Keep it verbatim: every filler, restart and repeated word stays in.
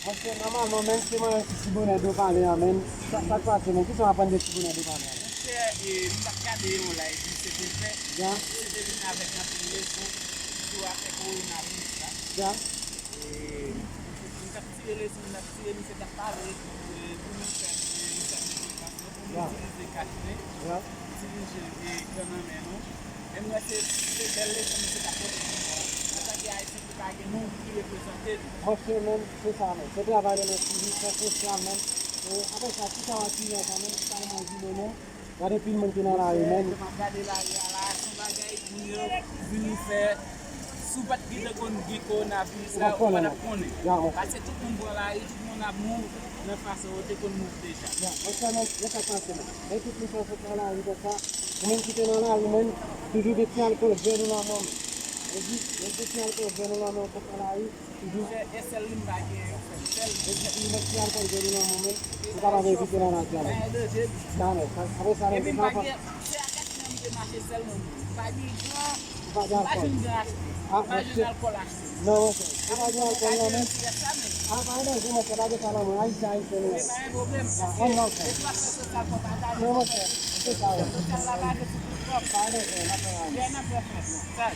Monchè, nòmalman, menm si mwen rete Ti Bonè Dopale an, menm, sa, sa k pase, menm? Kisa w aprann de Ti Bonè Dopale an? Monchè, e, m t ap gade yon live li, se te fè, misye te vin avèk anpil leson sou afè kowonaviris la. E, m t ap tire leson, m t ap tire, misye t ap pale, e, pou nou fè, e, nou fè medikasyon, pou nou itilize kachnen, itilize, e, gannanmen nou. E m wè se, se bèl leson misye t ap pote pou nou an. Antanke Ayisyen ki pa gen moun ki reprezante nou. Monchè, menm, se sa menm. Se travay de nan sivi, fè sosyal menm. E, apre sa, kisa w ap tire ankò menm, ki pa imajine nou. Gade pil moun ki nan lari menm. Lè m ap gade lari a la, se yon bagay moun yo vin fè. Si w pa t gentan konn gen kowonaviris la, ou pa t ap konnen. Paske tout moun pran lari, tout moun ap move nan fason yo te konn move deja. Ya, monchè, men, men sa k pase menm. Men tout moun sa sot nan lari konsa, ou menm ki te nan lari menm, toujou gen ti alkòl jèl ou nan men w. Ou di, gen ti alkòl jèl ou nan men w sot nan lari, toujou. Monchè, e sèl li m pa gen, sèl. Ou di, ou met ti alkòl jèl ou nan men w menm, ou kapab evite maladi a menm. Sa menm, sa, apre sa menm, epi m pa gen, se a kat nan m te mache sèlman, m pa gen gran. Ou pa gen alkòl? M pa jwenn gran achte. M pa jwenn alkòl achte. Non, monchè. Ou pa gen alkòl nan men? Ah, pa gen danje, monchè, pa gen sa nan men. Ayisyen, ayisyen nou ye. Se pa yon pwoblèm. Non, non, monchè. E pou afè sosyal fò pataje. Non, monchè. Se sa, wi. Sosyal la pa gen sou tout fòm. Pa gen danje, n ap fè anyen. Lè n ap fè fòs. Sa.